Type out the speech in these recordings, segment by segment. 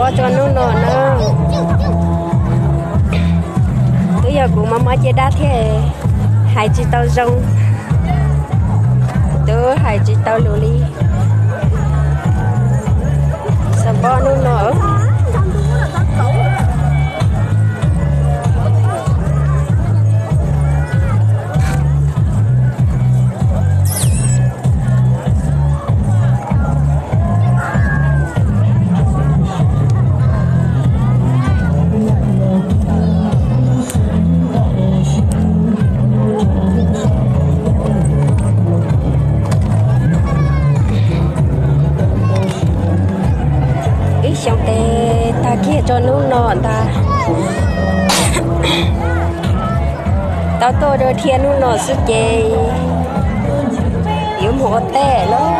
Pob rua nub no na, twb yog kuv mob mob caj dab thiab, hais tsis tau zoo, twb hais tsis tau lus li. Xov pob nub no. Ib xyoo tes tag kiag rua nub no ntag. Tau tuaj dua dhia nub no xwb ces yuav mus ua teb lawm.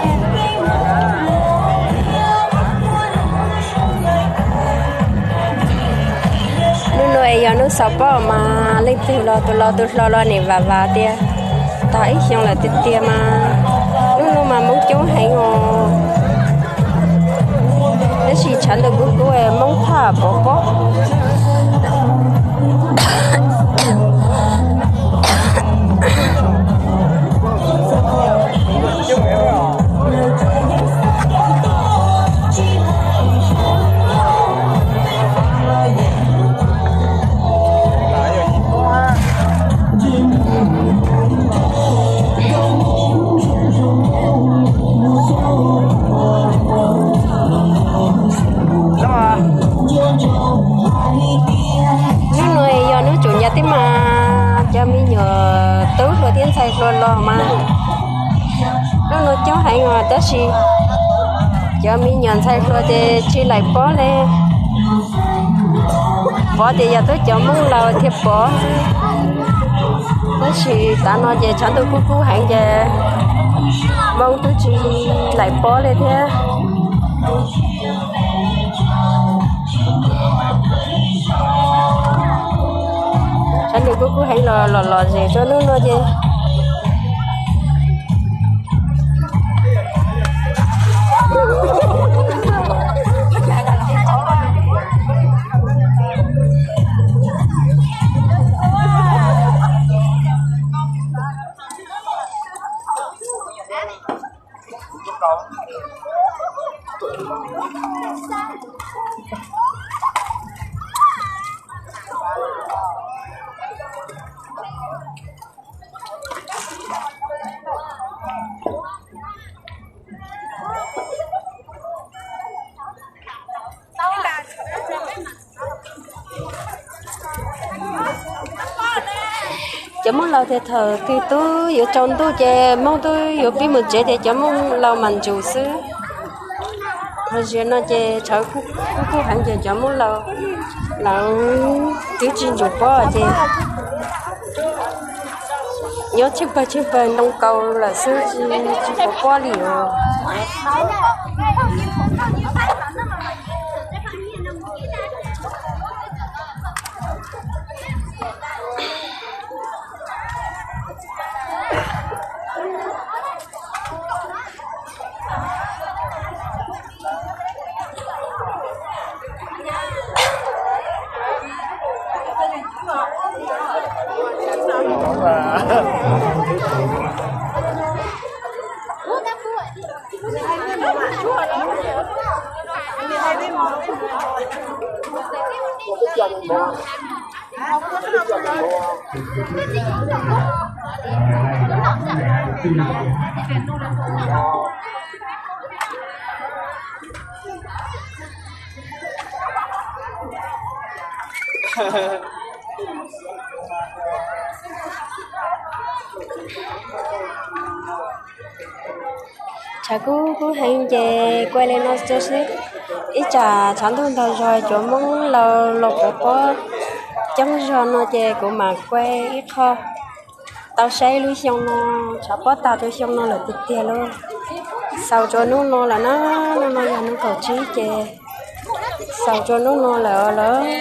Nub no es yog nub xov pob mas leej twg los tus laus tus hluas los nim vam vam tias tag ib xyoo lawm tiag tiag mas nub no mas Moob coob heev os. Tab sis tshav ntuj kub kub Moob thaj pov pob. Nub no yog nub tsum nyas teb mas cov me nyuam tub hluas thiab ntxhais hluas los mas nub no coob heev os, tab sis cov me nyuam ntxhais hluas ces tsis laim pob li. Pov tias yog twb cov Moob laus thiaj pov xwb, tab sis tav no ces tshav ntuj kub kub heev ces Moob twb tsis laim pob li thiab. Tshav ntuj kub kub heev los los los zem rua nub no ces Cov Moob laus tias thaum twg twb yuav tsaus ntuj ces Moob twb yuav pib mus tsev ces cov Moob laus mas ntsum xwb. Ho zaum no ces tshav kub kub heev ces cov Moob laus lawv twb tsis ntsum pob ces nyob tsheej pawg tsheej pawg ntoo kaus lawm xwb, tsis pov pob li os. Tshav kub kub heev ces kuaj li no tso seb, ib tsam tshav ntuj ntau zog cov Moob laus los pov pob coob zog no ces kuv mam kuaj ib qho tau saib lub xyoo no, tshav pob tag rau xyoo no lawm tiag tiag lauj. Xaus rau nub no lawm na, nub no yog nub kaum tsib ces xaus rau nub no lawm lawm.